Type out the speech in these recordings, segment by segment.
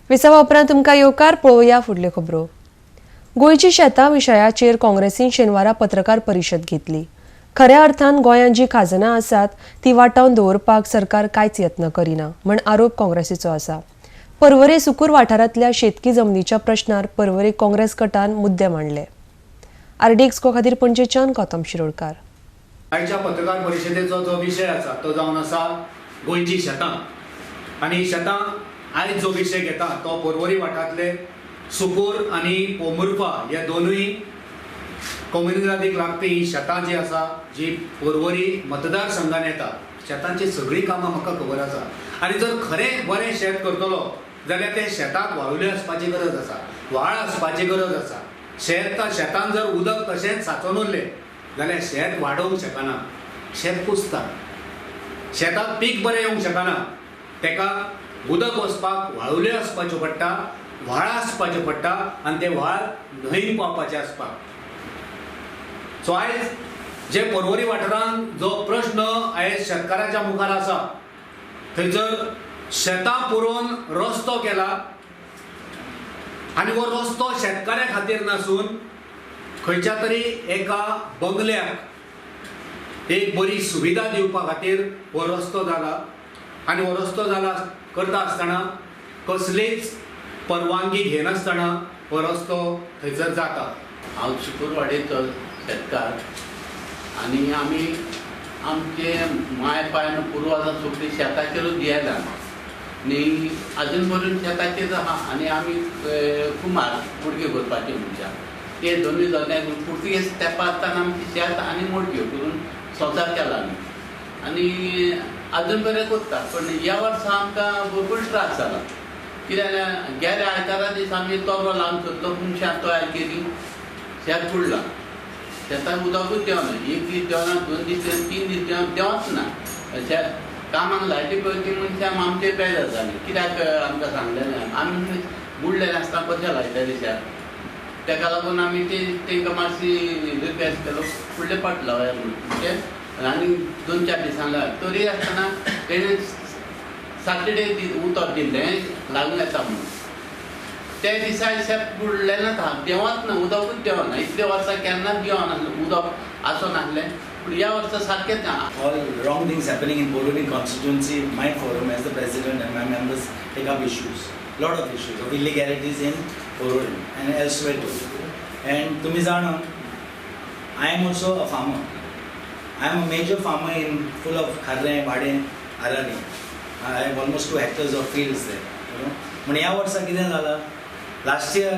विसावा उपरांत तुमकां येवकार. पळोवया फुडल्यो खबरो. गोंयची शेतां विशयाचेर काँग्रेसीन शेनवारा पत्रकार परिशद घेतली. खऱ्या अर्थान गोंयांत जी खाजनां आसात ती वाटावन दवरपाक सरकार कांयच यत्न करिना म्हण आरोप काँग्रेसीचो आसा. पर्वरे सुकूर वाठारांतल्या शेतकी जमनीच्या प्रश्नार पर्वरे काँग्रेस गटान मुद्दे मांडले. आरडीएक्स खातीर पणजेच्यान गौतम शिरोडकार. आयच्या पत्रकार परिशदेचो जो विशय आसा तो जावन आसा गोंयची शेतां. आनी शेतां आयज जो विशय घेता तो पर्वरी वाठारांतले सुकूर आनी पोंबुर्फा हे दोनूय कोमुनिदादीक लागपी ही शेतां जी आसा, जी पर्वरी मतदारसंघान येता. शेतांची सगळीं कामां म्हाका खबर आसा. आनी जर खरें बरें शेत करतलो जाल्यार तें शेताक वाळुले आसपाची गरज आसा, व्हाळ आसपाची गरज आसा. शेतान जर उदक तशेंच सांचोवन उरलें जाल्यार शेत वाडोवंक शकना, शेत कुसता, शेताक पीक बरें येवंक शकना. तेका उदक वचपाक वाळुले आसपाच्यो पडटा, व्हाळ आसपाच्यो पडटा आनी ते व्हाळ न्हंयेन पावपाचे आसपाक. सो आयज जे पर्वरी वाठारांत जो प्रश्न आयज शेतकाराच्या मुखार आसा, थंयसर शेतां पुरोवन रस्तो केला आनी हो रस्तो शेतकाऱ्या खातीर नासून खंयच्या तरी एका बंगल्याक एक बरी सुविधा दिवपा खातीर हो रस्तो जाला. आनी हो रस्तो जाला करता आसतना कसलीच परवानगी घेनासतना हो रस्तो थंयसर जाता. हांव सुकूरवाडेचो शेतकार आनी आमी आमचे माय पाय पुर्वाजां सगळीं शेताचेरूच जियेला आनी आजून पसून शेताचेर आहा. आनी आमी कुमार मुडक्यो करपाचे मनशां, ते दोनूय धंदे पुर्तुगेज तेंपार आसतना आमची शेत आनी मुडक्यो करून संवसार केला आमी आनी आजून पर्यंत करता. पूण ह्या वर्सा आमकां भरपूर त्रास जाला. कित्याक गेल्या आयतारा दीस आमी तोरो लावन सोदलो, मनशां तयार केली, शेत बुडलां, शेताक उदकूच देंवना. एक दीस देंवना, 2 दीस देंवना, 3 दीस देंवना, देंवच ना. शेत कामाक लायटी पळय ती मनशां आमचेर बेजार जालीं, कित्याक आमकां सांगलें ना, आमी बुडलेलें आसतना कशें लायतलें शेत. तेका लागून आमी ते तांकां मातशी रिक्वेस्ट केलो फुडले पाट लावया म्हणून, म्हणजे आनी 2-4 दिसां लाय. तरी आसतना तेणें सॅटर्डे उतर दिल्लें लागून येता म्हणून. त्या दिसा शेत बुडलें ना, देंवत ना, उदकूच देंवना. इतले वर्सां केन्नाच देंवनासलें, उदक आसनासलें, पूण ह्या वर्सा सारकेंच ना. All wrong things happening in Porvorim constituency, my forum as the president and my members take up issues, lot of issues of illegalities in Porvorim and elsewhere too. And तुम्ही जाणा, I am also a farmer. I am a major farmer in full of Kharre, Vade, Arari. I have almost 2 hectares of fields there. You know? म्हण ह्या वर्सा कितें जालां, last year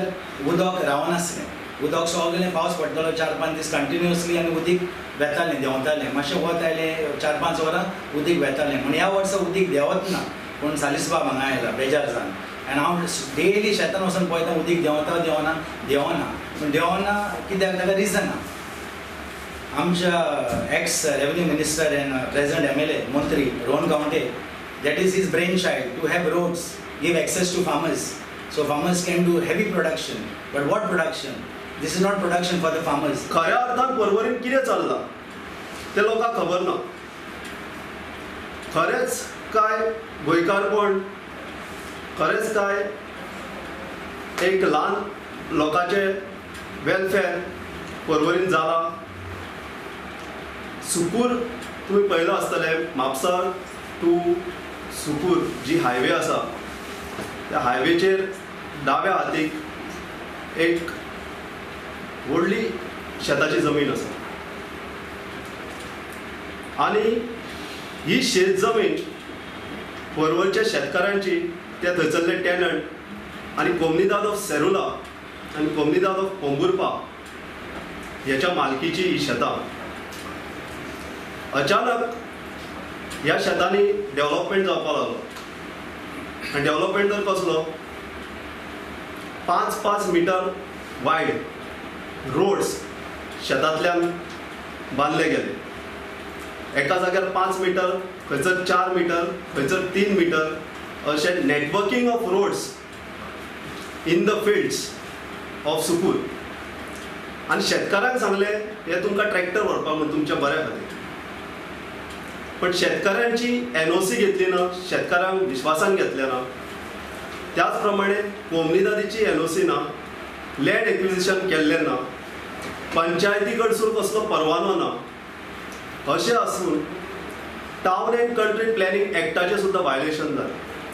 उदक रावनासलें, उदक सगळें पावस पडटलो 4-5 दीस कंटिन्युअसली आनी उदीक वेतालें, देंवतालें. मातशें वत आयलें 4-5 वरां उदीक वेतालें. म्हण ह्या वर्सा उदीक देंवत ना. पूण सालीसबाब हांगा आयला बेजार जावन आनी हांव डेली शेतान वचून पळयता उदीक देंवता देंवना देंवना. पूण देंवना कित्याक, ताका रिजन ना. आमच्या ex revenue minister and present MLA मंत्री Rohan Khaunte, that is his brain child to have roads, give access to farmers, so farmers can do heavy production. But what production? This is not production for the farmers. खऱ्या अर्थान पर्वरीन कितें चल्लां तें लोकांक खबर ना. खरेंच काय गोंयकारपण, खरेंच काय एक ल्हान लोकांचें वेलफेर पर्वरीन जालां. सुकूर तुमी पळयलां आसतलें, म्हापसा टू सुकूर जी हायवे आसा त्या हायवेचेर दाव्या हातीक एक व्हडली शेताची जमीन आसा आनी ही शेत जमीन पर्वरच्या शेतकारांची, ते थंयसरले टेनंट आनी कोमनिदाद ऑफ सेरुला आनी कोमनिदाद ऑफ पोंबुर्पा ह्याच्या मालकीची ही शेतां. अचानक ह्या शेतांनी डेव्हलपमेंट जावपाक लागलो आनी डेव्हलपमेंट तर कसलो, 5-5 मिटर वायड रोड्स शेतांतल्यान बांदले गेले. एका जाग्यार 5 मिटर, खंयसर 4 मिटर, खंयसर 3 मिटर अशें networking of roads in the fields of Sukur. आनी शेतकारांक सांगलें हें तुमकां ट्रॅक्टर व्हरपाक म्हूण तुमच्या बऱ्या खातीर, पण शेतकारांची एनओसी घेतली ना, शेतकारांक विश्वासान घेतलें ना. त्याच प्रमाणे कोमनिदादीची एनओसी ना, लँड एक्विजिशन केल्लें ना, पंचायती कडसून कसलो परवानो ना. अशें आसून टावन अँड कंट्री प्लॅनिंग एक्टाचें सुद्दां वायलेशन जालें.